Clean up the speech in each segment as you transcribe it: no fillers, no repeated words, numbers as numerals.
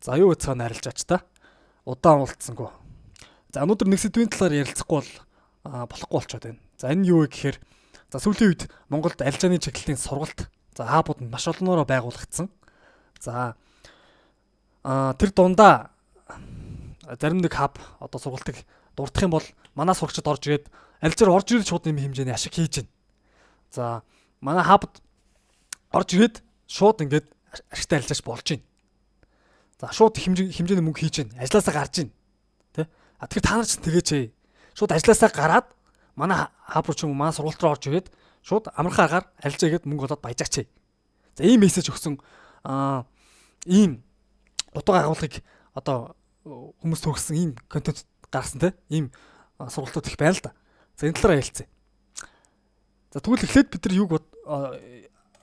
За юу цаана арилжаач та. Удаан уулзсангүй. За өнөөдөр нэг сэдвийн талаар ярилцахгүй бол болохгүй болчиход байна. За энэ юу вэ гэхээр за сүүлийн үед Монголд арилжааны чиглэлийн сургалт за хабууд нь маш олноороо байгуулагдсан. За тэр дундаа зарим нэг хаб одоо сургалтыг дурдах юм бол манай сурагчид орж ирээд арилжаар орж ирээд шууд юм хэмжээний ашиг хийж байна. За манай хабд орж ирээд шууд ингээд ашигтай арилжаач болж байна. За шууд хэмжээний мөнгө хийж байна. Ажлаасаа гарч байна. Тэ? А тэгэхээр та нар ч тэгээч ээ. Шууд ажлаасаа гараад манай хаб руу ч юм уу манай сургалт руу орж ирээд шууд амархан аргаар арилжаа хийгээд мөнгө олоод баяжаач ээ. За ийм мессеж өгсөн ийм утга агуулгыг одоо хүмүүс төрсөн ийм контент гаргасан те ийм сургалтууд их байна л да. За энэ талаараа ярилцъя. За тэгвэл эхлээд бид нар юуг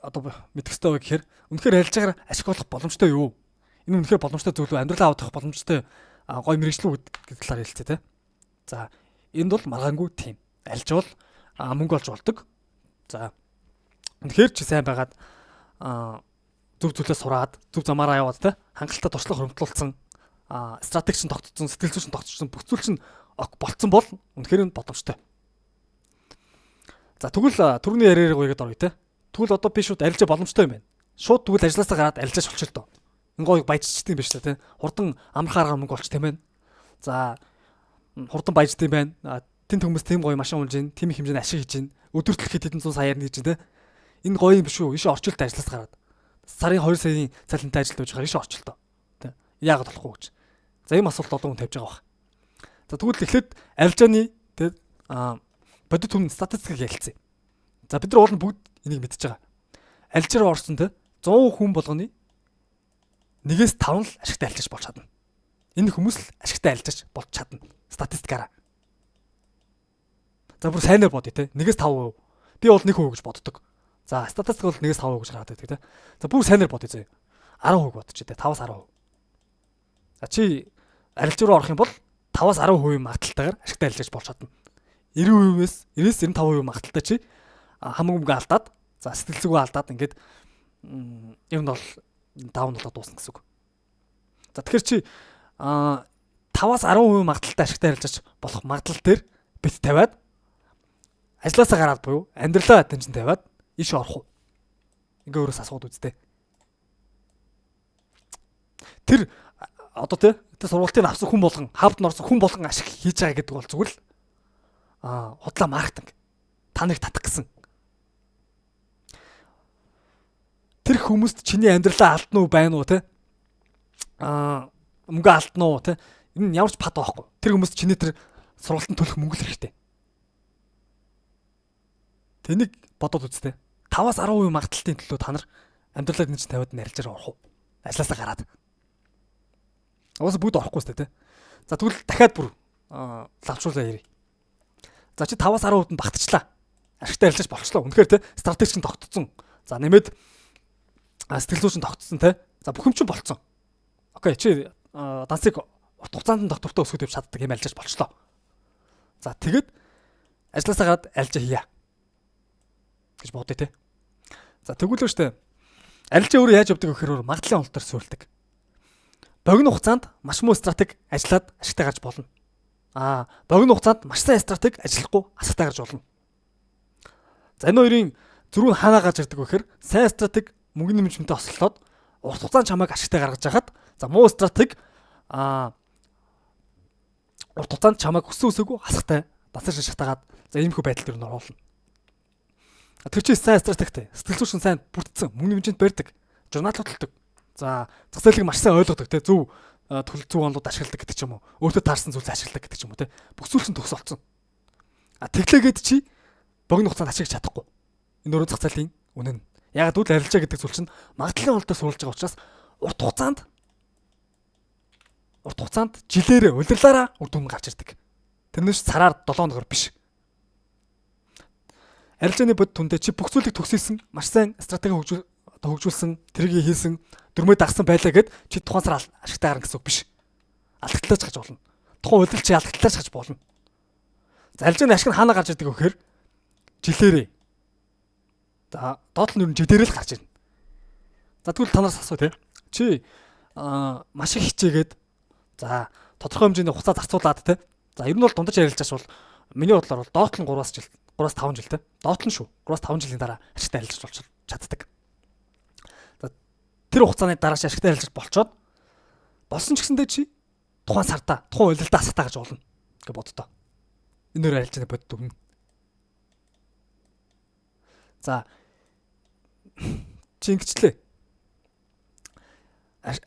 одоо мэдэх ёстой вэ гэхээр үнэхээр арилжаагаар ашиг олох боломжтой юу? Энэ үнэхээр боломжтой зүйл үү? Амьдралаа авах боломжтой гоё мэргэжил үү гэдэг талаар ярилцъя те. За энд бол маргаангүй тийм. Арилжаа бол мөнгө олж болдог. За үнэхээр чи сайн байгаад зөв зүйлээ сураад зөв замаараа яваад те хангалттай туршлага хөрөмтлүүлсэн стратеги чинь тогтцсон, сэтгэл зүйн чинь тогтцсон, бүх зүйл чинь ок болцсон бол үнэхээр нь боломжтой. За тэгвэл түрүүний яриараа гоёгээд оръё те. Тэгвэл одоо би шууд арилжаа боломжтой юм байна. Шууд тэгвэл ажилласаа гараад арилжаач болчих л доо. Энэ гоё баяжчихдээ юм байна шүү дээ те. Хурдан амархан аргаар мөнгө олчих тийм байна. За хурдан баяждсан байна. Тэнт хүмүүс тийм гоё машин унж гин, тийм их хэмжээний ашиг хийж гин. Өдөрт л хэдэн зуун саяар хийж гин те. Энэ гоё юм биш үү? Ишээ орчилт ажиллас гараад. Сарын 2 саяын цалинтай ажилд байж байгаа ишээ орчилт. Тэ. Яагаад болохгүй гэж. За ийм асуулт олон хүн тавьж байгаа баг. За тэгвэл эхлээд арилжааны тэ бодит түмэн статистикийг ярилцъя. За бид нар уул нь бүгд энийг мэдж байгаа. Арилжаа руу орсон тэ 100 хүн болгоны 1-ээс 5 л ашигтай арилжаач болж чадна. Энэ хүмүүс л ашигтай арилжаач болж чадна. Статистикаараа. За бүр сайнаар бодъё те. 1-ээс 5%. Би бол 1% гэж боддог. За статистик бол 1-ээс 5% гэж гараад байдаг те. За бүр сайнаар бодъё заяа. 10% бодчих те. 5-аас 10%. За чи арилжаа руу орох юм бол 5-аас 10% магадлалтайгаар ашигтай арилжаач болж чадна. 90%-ээс 90-ээс 95% магадлалтай чи хамаг мөнгө алдаад за сэтгэл зүгөө алдаад ингээд ер нь бол даун болоод дуусна гэсэн үг. За тэгэхээр чи 5-аас 10% магадлалтай ашигтай арилжаач болох магадлал дээр бит тавиад ажилласаа гараад буюу амьдралаа тэнцэн тавиад иш орох уу? Ингээ өөрөөс асууд үзтээ. Тэр одоо тий тэр сургалтыг авсан хүн болгон хавд нь орсон хүн болгон ашиг хийж байгаа гэдэг бол зүгээр л худлаа маркетинг. Та нарыг татах гэсэн. Тэр хүмүүст чиний амьдралаа алдна уу байна уу те? Мөнгө алдна уу те? Энэ нь ямар ч пад байхгүй. Тэр хүмүүст чиний тэр сургалтанд төлөх мөнгө л хэрэгтэй. Тэнийг бодоод үзтээ. 5-аас 10% магадлалтын төлөө та нар амьдралаа энэ чинь тавиад арилжаар орох уу? Ажлаасаа гараад. Угаасаа бүгд орохгүй сте те. За тэгвэл дахиад бүр лавчуулаа ярив. За чи 5-аас 10% нь багтчлаа. Ашигтай арилжаач болчлоо. Үнэхээр те стратеги чинь тогтцсон. За нэмээд сэтгэл зүйн чинь тогтцсон те. За бүх юм чинь болцсон. Окей чи дансыг урт хугацаанд доктортой өсгөх гэж чаддаг юм арилжаач болчлоо. За тэгэд ажилласаа гараад арилжаа хийя гэж бодъё те. За тэгвэл штэ арилжаа өөрөө яаж явдаг вэ гэхээр магадлалын онолтоор суурилдаг. Богино хугацаанд маш муу стратеги ажиллаад ашигтай гарч болно. Богино хугацаанд маш сайн стратеги ажиллахгүй асгатай гарч болно. За энэ хоёрын зөрүү нь хаанаа гарч ирдэг вэ гэхээр сайн стратеги мөнгөний менежментээ ослоод урт хугацаанд чамайг ашигтай гаргаж хахад за муу стратеги урт хугацаанд чамайг өссөн өсөөгүй хасахтай дансар шатаагаад за иймэрхүү байдал төр нь оруулна. Тэр чинь сайн стратегтэй, сэтгэл зүйн сайн бүрдсэн, мөнгөний менежмент барьдаг, журнал хөтэлдэг. За зах зээлийг маш сайн ойлгодог те зөв төлөв зөв онолууд ашигладаг гэдэг ч юм уу. Өөртөө таарсан зүйлс ашигладаг гэдэг ч юм уу те. Бүх зүйл чинь төгс олцсон. Тэглээгээд чи богино хугацаанд ашиглаж чадахгүй. Энэ өөрөө зах зээлийн үнэн. Яг гэвэл арилжаа гэдэг зүйл чинь магадлалын онолтой суурилж байгаа учраас урт хугацаанд жилээрээ улирлаараа үр дүн гарч ирдэг. Тэрнээс сараар 7 хоногор биш. Арилжааны бод түндэ чи бүх зүйлийг төгсөйсөн, маш сайн стратеги хөгжүүлсэн, тэргийг хийсэн, дөрмөө дагсан байлаа гэд чи тухайн сар ашигтай гарна гэсэн үг биш. Алдагдлаач гарч болно. Тухайн улирал чи алдагдлаач гарч болно. За арилжааны ашиг нь хаанаа гарч ирдэг вэ гэхээр жилээрээ. За доотлол нь ер нь жилээрээ л гарч ирнэ. За тэгвэл та нараас асуу те. Чи маш их хичээгээд за тодорхой хэмжээний хугацаа зарцуулаад те. За ер нь бол дундаж арилжаач бол миний бодлоор бол доотлон 3-аас жил 3-5 жил те. Доотлон шүү. 3-5 жилийн дараа ашигтай арилжаач болж чаддаг. За тэр хугацааны дараа ашигтай арилжаач болчоод болсон ч гэсэндээ чи тухайн сарда тухайн улиралдаа асахтаа гэж болно гэж боддоо. Энэ өөр арилжааны бодит өгнө. За чи ингэчлээ.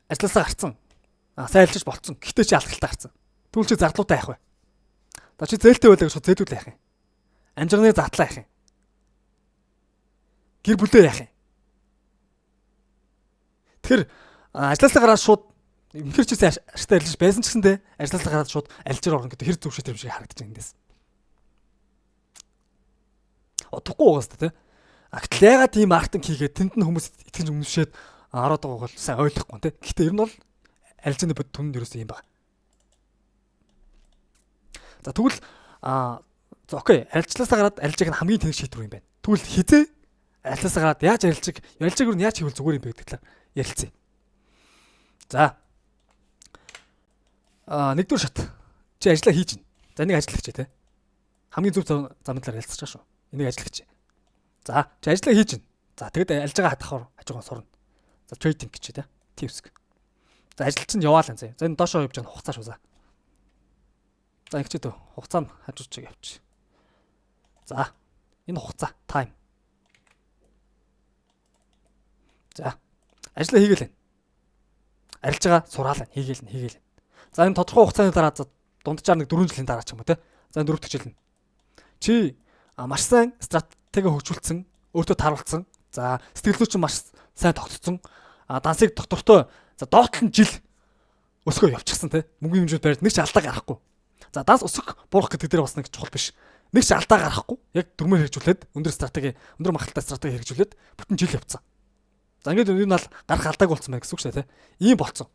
Ажлаасаа гарцсан. Сайн арилжаач болцсон. Гэхдээ чи алдагтай гарцсан. Тэгвэл чи зардлуудаа яах вэ? За чи зээлтэй байлаа гэж зээлүүд яах юм? Амжирганы задлаа яах юм? Гэр бүлээ яах юм? Тэгэхээр ажлаасаа гараад шууд үнэхэр чи сайн ашигтай арилжаач байсан ч гэсэндээ ажлаасаа гараад шууд арилжаар орно гэдэг хэр зөв шийдвэр юм шиг харагдаж байна эндээс. Удахгүй байгаа сте тий. А гэтэл яагаад тийм маркетинг хийгээд тэнд нь хүмүүс итгэж үнэмшээд ороод байгааг бол сайн ойлгохгүй тий. Гэхдээ ер нь бол арилжааны бодит түнд ерөөсөө юм байна. За тэгвэл за окей, арилжлаасаа гараад арилжааг нь хамгийн тэнэг шийдвэр юм байна. Тэгвэл хизээ арилжлаасаа гараад яаж арилжааг арилжааг юу яаж хийвэл зүгээр юм бэ гэдэг талаар ярилцъя. За. Нэгдүгээр шат. Чи ажиллаа хийж байна. За энийг ажиллагч тий. Хамгийн зөв замын талаар ярилцаж байгаа шүү. Энийг ажиллагч. За чи ажиллаа хийж байна. За тэгэд арилжаагаа хадахаар хажуугаар сурна. За trading гэж тий. Тивск. За ажил чинь яваал энэ. За энэ доошоо явж байгаа хугацаа шүү за. За ингэж дөө хугацаа нь хажуу чиг явчих. За энэ хугацаа time. За ажиллаа хийгээл байна. Арилж байгаа сураал байна. Хийгээл нь хийгээл. За энэ тодорхой хугацааны дараа дунджаар нэг 4 жилийн дараа ч юм уу те. За энэ 4 дахь жил нь. Чи маш сайн стратеги хөгжүүлсэн, өөртөө тааруулсан. За сэтгэл зүйч маш сайн тогтцсон. Дансыг доктортой за доотлон жил өсгөө явчихсан те. Мөнгөний хэмжээнд барьж нэг ч алдаа гарахгүй. За данс өсөх буурах гэдэг дээр бас нэг чухал биш. Нэг ч алдаа гарахгүй. Яг дүрмээр хэрэгжүүлээд өндөр стратеги, өндөр магадлалтай стратеги хэрэгжүүлээд бүтэн жил явцсан. За ингээд энэ бол гарах алдааг болсон байна гэсэн үг шүү дээ те. Ийм болцсон.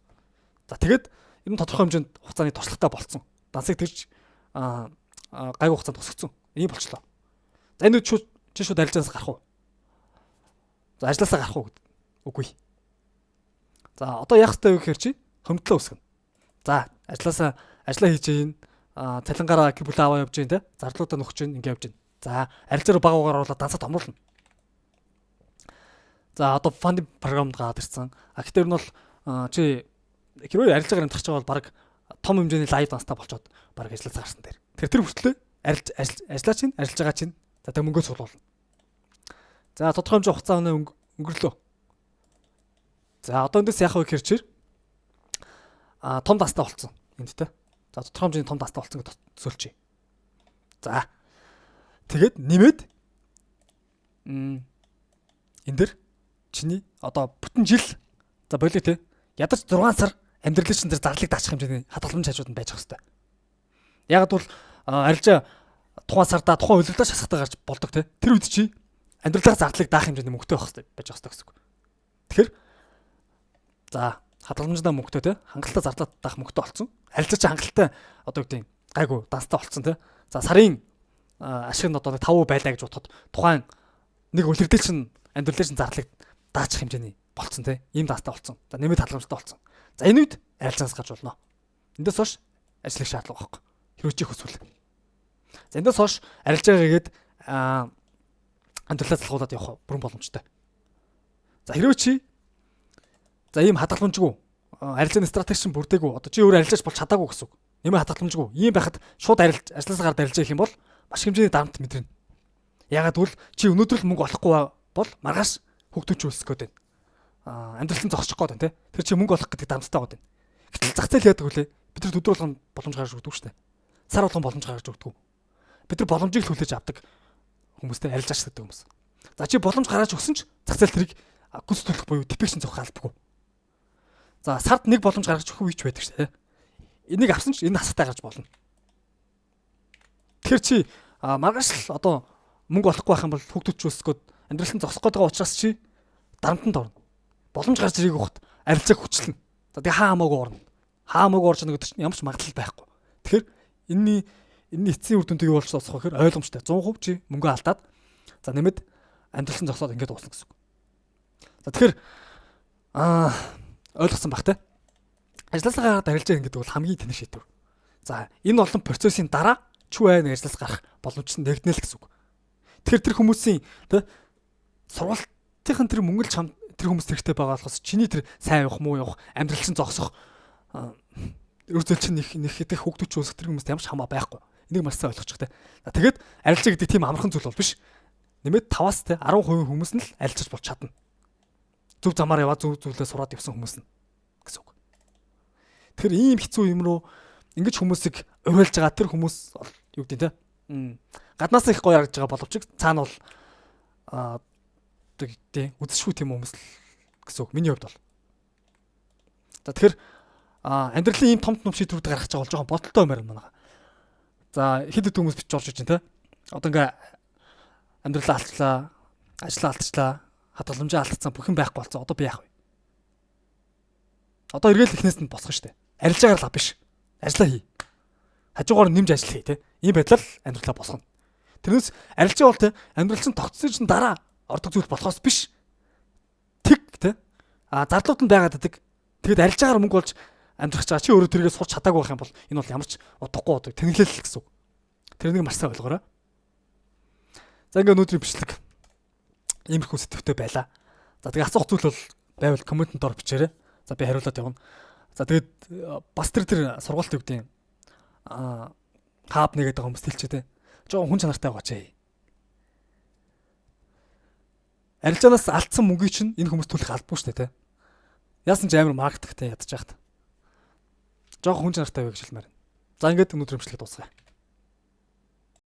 За тэгээд ер нь тодорхой хэмжээнд хугацааны туршлагатай болцсон. Дансыг тэгж гайгүй хугацаанд өсгцэн. Ийм болчлоо. За энэ үед чи шууд арилжаанаас гарах уу? За ажилласаа гарах уу гэдэг. Үгүй. За одоо яах ёстой вэ гэхээр чи хөмтлөө өсгөнө. За ажилласаа ажиллаа хийж гин цалингаараа гэр бүлээ аваа явж гин те. Зардлуудаа нөхөж гин ингэ явж гин. За арилжаар бага угаар оруулаад дансаа томруулна. За одоо фандинг програмд гараад ирсэн. А гэхдээ ер нь бол чи хэрвээ арилжаагаар амьдрах байгаа бол баг том хэмжээний лайв данстай болчоод баг ажилласаа гарсан дээр. Тэр хүртлээ арилж ажиллаа чинь арилж байгаа чинь за тэг мөнгөө цуглуулна. За тодорхой хэмжээ хугацаа өнгөрлөө. За одоо эндээс яах вэ гэхээр чир том данстай болцсон энд те. За тодорхой хэмжээний том данстай болцсон гэж төсөөлчихье. За тэгээд нэмээд энэ дэр чиний одоо бүтэн жил за болио те ядаж 6 сар амьдралын чинь тэр зарлыг даачих хэмжээний хадгаламж хажууд нь байж ах хэвээр. Яг бол арилжаа тухайн сарда тухайн улирлаа шасахтаа гарч болдог те. Тэр үед чи амьдралаа зардлыг даах хэмжээний мөнгөтэй байх хэвээр байж ах хэвээр гэсэн үг. Тэгэхээр за хадгаламжтай мөнгөтэй те хангалттай зардлаа даах мөнгөтэй болцсон. Арилжаа чи хангалттай одоо юу гэдэг гайгүй данстай болцсон те. За сарын ашиг нь одоо 5% байлаа гэж бодоход тухайн нэг улирдэл чинь амьдралын чинь зардлыг даачих хэмжээний болцсон те. Ийм данстай болцсон. За нэмэлт хадгаламжтай болцсон. За энэ үед арилжаанаас гарч болно. Эндээс хойш ажиллах шаардлага байхгүй. Хэрвээ чи хүсвэл. За эндээс хойш арилжаа хийгээд амьдралаа залхуулаад явах бүрэн боломжтой. За хэрвээ чи за ийм хадгаламжгүй арилжааны стратеги чинь бүрдээгүй одоо чи өөр арилжаач болж чадаагүй гэсэн үг. Нэмээ хадгаламжгүй. Ийм байхад шууд арилж ажилласаа гараад арилжаа гэх юм бол маш хэмжээний дарамт мэдэрнэ. Ягаад гэвэл чи өнөөдөр л мөнгө олохгүй бол маргааш хөгтөч өсөх гээд байна. Амьдрал нь зогсчих гээд байна те. Тэр чи мөнгө олох гэдэг дарамттай байгаа юм. Гэтэл зах зээл яадаг вүлээ? Бид нар өдөр болгон боломж гаргаж өгдөг шүү дээ. Сар болгон боломж гаргаж өгдөг. Бид нар боломжийг л хүлээж авдаг хүмүүстэй арилжаач гэдэг хүмүүс. За чи боломж гаргаж өгсөн ч зах зээл тэрийг гүйцэтгүүлэх буюу депекшн зохих албагүй. За сард нэг боломж гаргаж өгөх үеч байдаг шүү дээ. Энийг авсан ч энэ хасахтай гарч болно. Тэгэхээр чи маргааш л одоо мөнгө олохгүй байх юм бол хүүхдүүд ч өсгөөд амьдрал нь зогсох гээд байгаа учраас чи дарамтанд орно. Боломж гарч ирэх ухад арилжааг хүчлэнэ. За тэгээ хаа хамаагүй орно. Хаа хамаагүй орж байгаа гэдэг чинь ямар ч магадлал байхгүй. Тэгэхээр энэний эцсийн үр дүнтэй юу болж дуусах вэ гэхээр ойлгомжтой. 100% чи мөнгө алдаад за нэмэд амьдрал нь зогсоод ингээд дуусна гэсэн үг. За тэгэхээр ойлгосон бах те. Ажлаасаа гараад арилжаа хийнэ гэдэг бол хамгийн тэнэг шийдвэр. За, энэ олон процессын дараа чүү айн ажлаас гарах боломж нь нэгднэ л гэсэн үг. Тэгэхээр тэр хүмүүсийн тэ сургалтын тэр мөнгө л чам тэр хүмүүс хэрэгтэй байгаа болохоос чиний тэр сайн явах, муу явах, амьдрал чинь зогсох, өр зөл чинь нэх нэх гэдэг хүүхдүүд ч үүсэх тэр хүмүүст ямар ч хамаа байхгүй. Энийг маш сайн ойлгочих тэ. Тэгээд арилжаа гэдэг тийм амархан зүйл бол биш. Нэмээд 5-аас тэ 10% хүмүүс нь л арилжаж болж чадна. Зөв замаар яваа, зөв зүйлээ сураад явсан хүмүүс нь гэсэн үг. Тэгэхээр ийм хэцүү юм руу ингэж хүмүүсийг уриалж байгаа тэр хүмүүс юу гэдэг те. Гаднаас их гоё харагдаж байгаа боловч цаана бол тий үзэшгүй тийм хүмүүс л гэсэн үг. Миний хувьд бол. За, тэгэхээр амьдралын ийм том том шийдвэрүүд гаргаж байгаа бол жоохон бодолтой юмар байна. За, хэд хэд хүмүүс бичиж орж иж байна те. Одоо ингээ амьдралаа алдчихлаа, ажлаа алдчихлаа, хадгаламжаа алдсан, бүх юм байхгүй болсон. Одоо би яах вэ? Одоо эргээл эхнээс нь босгоно штэ. Арилжаагаар л биш. Ажлаа хий. Хажуугаар нэмж ажил хий те. Ийм байдлаар л амьдралаа босгоно. Тэрнээс арилжаа бол те амьдрал чинь тогтсон чинь дараа ордог зүйл болохоос биш. Тэг те. А зардлууд нь байгаад байдаг. Тэгэд арилжаагаар мөнгө олж амьдрах чаа чи өөрөө тэргээ сурч чадаагүй байх юм бол энэ бол ямар ч удахгүй одоо тэнэглэл гэсэн үг. Тэрнийг маш сайн ойлгоорой. За, ингээ өнөөдрийн бичлэг иймэрхүү сэдвтэй байлаа. За, тэгээ асуух зүйл бол байвал комментэнд дор бичээрэй. За, би хариулаад явна. За, тэгээд бас тэр тэр сургалт юу гэдэг хаб нэгээд байгаа хүмүүс хэлчихээ те. Жохон хүн чанартай байгаач ээ. Арилжаанаас алдсан мөнгийг чинь энэ хүмүүс төлөх албагүй шүү дээ те. Яасан ч амар маркетингтэй ядаж яхад. Жохон хүн чанартай бай гэж хэлмээр. За, ингээд өнөөдрийн бичлэгийг дуусгая.